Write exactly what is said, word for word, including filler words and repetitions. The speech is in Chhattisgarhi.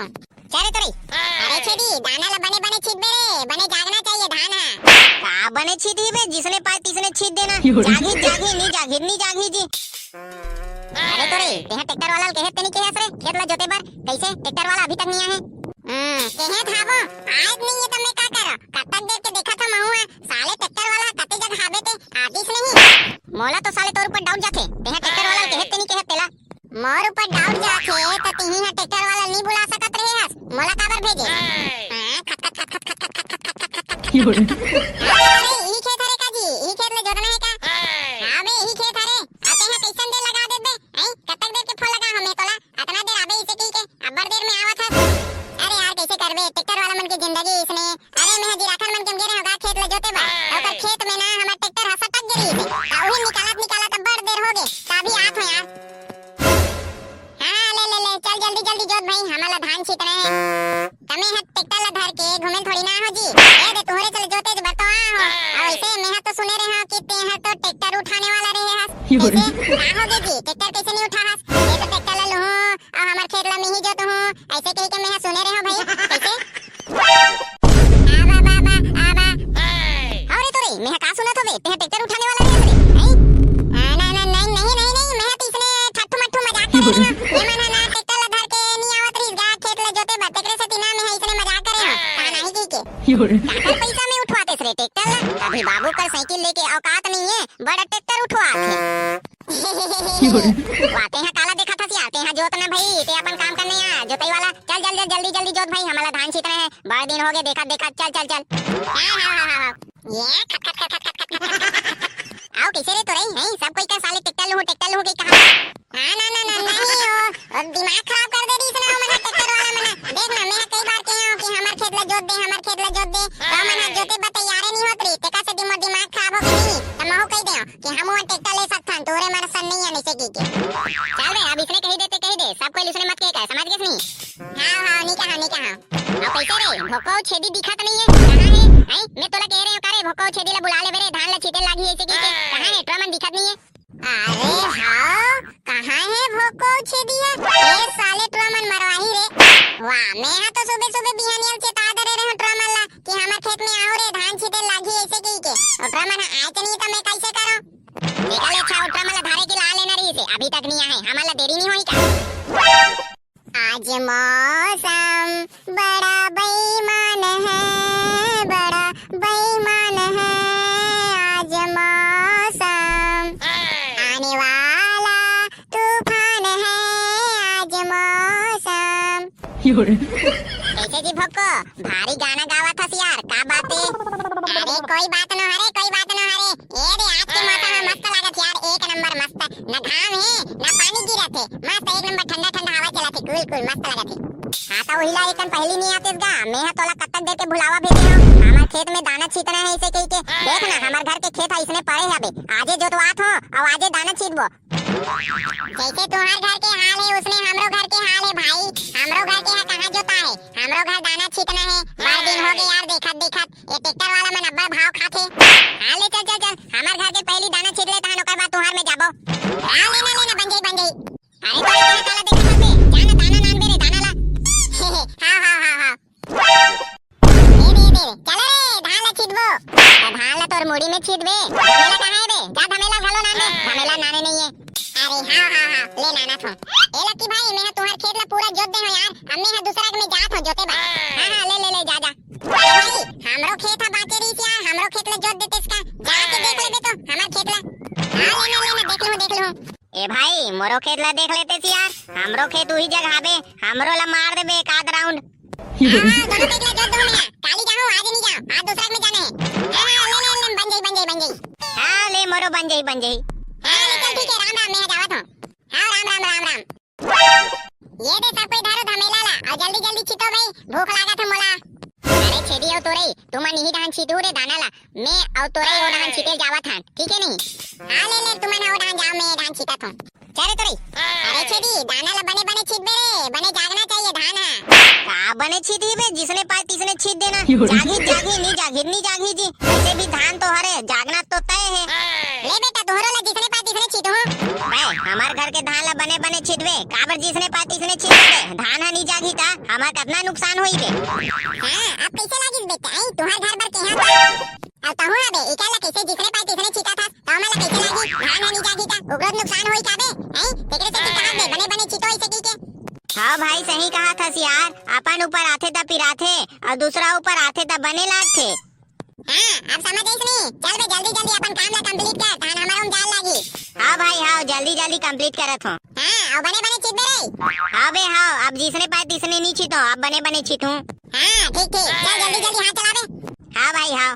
चल रे तोरी। अरे छेदी, दाना ला बने बने छीतबे रे, बने जागना चाहिए धान हा। का बने छीतही बे, जिसने पाए तिसने छीत देना। जागही, जागही, नी जागही, नी जागही जी। अरे तोरी, तेहा ट्रैक्टर वाला ल कहे ते नी कहे रे, खेत ला जोते बर, कैसे ट्रैक्टर वाला अभी तक नी आए हे? हम्म, कहे था वो, आज नी हे तो मैं का करा? कतक देर के देखा था महू हा, साले ट्रैक्टर वाला कते जग हाबे ते, आतिस नहीं। मोला तो साले तोर ऊपर डाउट जाथे, तेहा ट्रैक्टर वाला ल कहे ते नी कहे तेला। मोर ऊपर डाउट जाथे त तिही ह ट्रैक्टर वाला नी बुला सकत रहे हस, मोला काबर भेजे? हाँ, खत, खत, खत। अरे, इही खेत हरे का जी? इही खेत ले जोतना हे का? हाँ बे, इही खेत हरे। आ तेहा कैसन देर लगा देबे? हैं? कतक देर के फोन लगा हमें तोला? अतना देर आबे इसे कही के, अब्बड़ देर में आवत हस। अरे यार, कैसे करबे? ट्रैक्टर वाला मन के जिंदगी इसने। अरे, मैं जीराखन मन के गे रहे होगा खेत ले जोते बर। त ओकर खेत में ना हमर ट्रैक्टर ह सटक गे रहिस हे। त उही निकालत निकालत अब्बड़ देर हो गे। त अभी आत हो यार। हाँ, ले, ले, ले, चल जल्दी, जल्दी जोत भाई, हमन ला धान छीतना हे। त मैं ह ट्रैक्टर ला धर के घूमे थोड़ी ना हो जी। ए दे, तुहरे चल जोते बर तो आ हो। अउ वैसे मैं ह तो सुने रहे हो कि ते ह तो ट्रैक्टर उठाने वाला रहे हस। यो रे। कैसे? का हो गे जी? ट्रैक्टर कैसे नहीं उठा हस? ये तो ट्रैक्टर ला लूहूं, अउ हमर खेत ला मैं ही जोतहूं। ऐसे कही के मैं ह सुने रहे हो भाई। कैसे? आबा, बा, बा, आबा। अरे तोरे, मैं ह का सुनत होबे? ते ह ट्रैक्टर उठाने वाला रहे हस रे, हैं? आ, ना, ना, नहीं, नहीं, नहीं, नहीं, मैं ह तो इसने ठट्ठू मट्ठू मजाक करे रहे हूँ। ये मन ह ना ट्रैक्टर ला धर के नहीं आवत रहिस गा, खेत ला जोते बर, तेकरे सेती ना मैं ह इसने मजाक करे हूँ। कहा नहीं की के। यो रे। काकर पैसा में उठवाते रे ट्रैक्टर ला? अभी बाबू कर साइकिल लेके औकात नहीं है, बड़ा ट्रैक्टर उठवात है। वाह, तेहा काला देखत हस यार, तेहा जोत ना भाई, ते अपन काम करने आ, जोतई वाला। चल, चल, चल, जल्दी, जल्दी जोत भाई, हमला धान छीतना हे, बड़ दिन हो गे देखत, देखत, चल, चल, चल। हाँ, हाँ, हाँ, हाँ, हाँ। ये खट, खट, खट। आओ, कैसे रे तोरई, हैं? सब कोई का साले ट्रैक्टर लूहूं, ट्रैक्टर लूहूं के कहा? हाँ, ना, ना, ना, नहीं हो, अब दिमाग खराब कर दे रही इसने, मना ट्रैक्टर वाला मना। देख ना, मैं कई बार कहे हूँ कि हमर खेत ला जोत दे, हमर खेत ला जोत दे, तो मना जोते बर तैयारे नहीं होत रही, तेकर से दिम-, दिमाग खराब हो गई नहीं, तो महू कह दे कि हम वो ट्रैक्टर ले सकथन, तोरे मारे सन नहीं आने से की के। चल बे, अब इसने कही देते, कही दे, सब कोई इसने मत कहे, समझ गेस नहीं? हाँ, हाँ, नहीं कहा, नहीं कहा। अब कैसे रे, भोको छेदी दिखत नहीं है, कहाँ है? हैं? मैं तोला कह रहे हूँ, का रे, भोको छेदी ला बुला ले बे रे, धान ला छीते लागी ऐसे की के, कहाँ है? टुरा मन दिखत नहीं है। अरे हाँ, कहाँ है भोको छेदी है? ए साले टुरा मन मरवाही रे। वाह, मैं हा तो सुबह सुबह बिहानिया ल चेता दे रहे हूँ टुरा मन ला कि हमर खेत में आओ रे, धान छीते लागी ऐसे की के। और टुरा मन आए तो नहीं तो मैं कैसे करूँ? निकल अच्छा, उठा मला धारे की ला लेना रही से, अभी तक नहीं आए, हमारा देरी नहीं होई का? आज मौसम बड़ा बेईमान है, बड़ा बेईमान है आज मौसम, आने वाला तूफान है आज मौसम। कैसे जी भोको, भारी गाना गावत हस यार, का बात है? अरे कोई बात न हरे, कोई बात न हरे। ए रे, आज के मौसम ह मस्त लागत यार, एक नंबर मस्त। न घाम हे, न पानी गिरत हे, मस्त एक नंबर ठंडा ठंडा हवा चलत हे, cool cool मस्त लागत हे। हाँ त उही ला एकन पहली नहीं आतेस गा, मैं ह तोला कतक देर के भुलावा भेजे हूँ। हमर खेत में दाना छीतना है इसे कही के। देख ना, हमर घर के खेत ह इसने पड़े हबे, आजे जोतवात हो, अउ आजे दाना छीतबो। जैसे तुम्हार घर के हाल है, उसने हमरो घर के हाल है भाई। हमरो घर के हा कहाँ जोता है, हमरो घर दाना छीतना है। बड़ दिन हो गए यार, देखत देखत ये ट्रैक्टर वाला मन अब्बड़ भाव खाथे। हाँ ले चल चल चल, हमर घर के पहली दाना छीत ले, तहन ओकर बाद तुम्हार में जाबो। हाँ लेना लेना, बन जाई बन जाई। अरे तोरे तेरा काला देखत हस बे, जा ना दाना नान बे रे, दाना ला। हाँ हाँ हाँ हाँ। दे, दे, दे। चलो रे, धान ला छीटबो। त धान ला तोर मुड़ी में छीटबे। धमेला कहाँ है बे? जा धमेला घलो नान दे। धमेला नाने नहीं है। अरे हाँ, हाँ, हाँ, ले नाना थो। ए लकी भाई, मैं हा तुहार खेत ला पूरा जोत दे हूँ यार। अब मैं हा दूसरा के में जात हूँ जोते बा। हाँ, हाँ, ले, ले, ले, जा, जा। अरे भाई, हमरो खेत हा बाचे रहीस यार, हमरो खेत ला जोत देतेस का? जाके देख लेबे तो, हमर खेत ला। हाँ, लेना, लेना, देख लूँ, देख लूँ। ए भाई, मोरो खेत ला देख लेतेस यार, हमरो खेत उही जगह हाबे, हमरो ला मार देबे एक आध round। हाँ, हाँ, दोनों के एक लग जोत दूँ मैं। काली जाहूँ, आज नहीं जाऊँ। आज दूसरा के में जाना है। हाँ, हाँ, ले, ले, ले, बन जाई, बन जाई, बन जाई। हाँ, ले मोरो बन जाई, बन जाई। हाँ, ले चल ठीक है, राम राम, मैं जावत हूँ। हाँ, राम राम, राम राम। ये दे सब कोई धरो धमेला ला, अउ जल्दी जल्दी छीतो भाई, भूख लागत है मोला। अरे छेदी अउ तोरई, तुमन इही धान छीतहू रे दाना ला, मैं अउ तोरई ओ धान छीते जावत हन, ठीक है नहीं? हाँ, ले, ले, तुमन ओ धान जाओ, मैं ये धान छीतत हूँ। चल रे तोरई। अरे छेदी, दाना ला बने बने छीतबे रे, बने जागना चाहिए धान हा। का बने छीतही बे, जिसने पाए तिसने छीत देना। जागही, जागही, नी जागही, नी जागही जी। वैसे भी धान तो हरे, जागना तो तय है। ले बेटा, तोहरो ला जिसने पाए तिसने छीतहूँ। बे, हमर घर के धान ला बने बने छीतबे, काबर जिसने पाए तिसने छित दे, धान ह नी जागही त हमर कतना नुकसान होई बे। हाँ, अब कइसे लागिस बे? आई तुहर घर बर केहा था। अब तहूँ हा बे, इकर ला कइसे जिसने पाए तिसने छिता था, त हमन ला कइसे लागी? धान ह नी जागही त ओकरो नुकसान होई का बे? हैं? तेकरे से कहा बे, बने बने छितो इसे की के। हाँ भाई, सही कहा थस यार, अपन ऊपर आथे त पिराथे अउ दूसरा ऊपर आथे त बने लागथे। हाँ, अब समझ आइस नी? चल बे, जल्दी जल्दी अपन काम ला complete कर, धान हमर ओम जाल लागी। हाँ भाई, हाँ, जल्दी जल्दी complete करत हो। हाँ, अउ बने बने छित बे रे। हाँ बे, हाँ, अब जिसने पाए तिसने नी छितो, अब बने बने छितहूँ। हाँ, ठीक ठीक, चल जल्दी जल्दी हाथ चला बे। हाँ भाई, हाँ।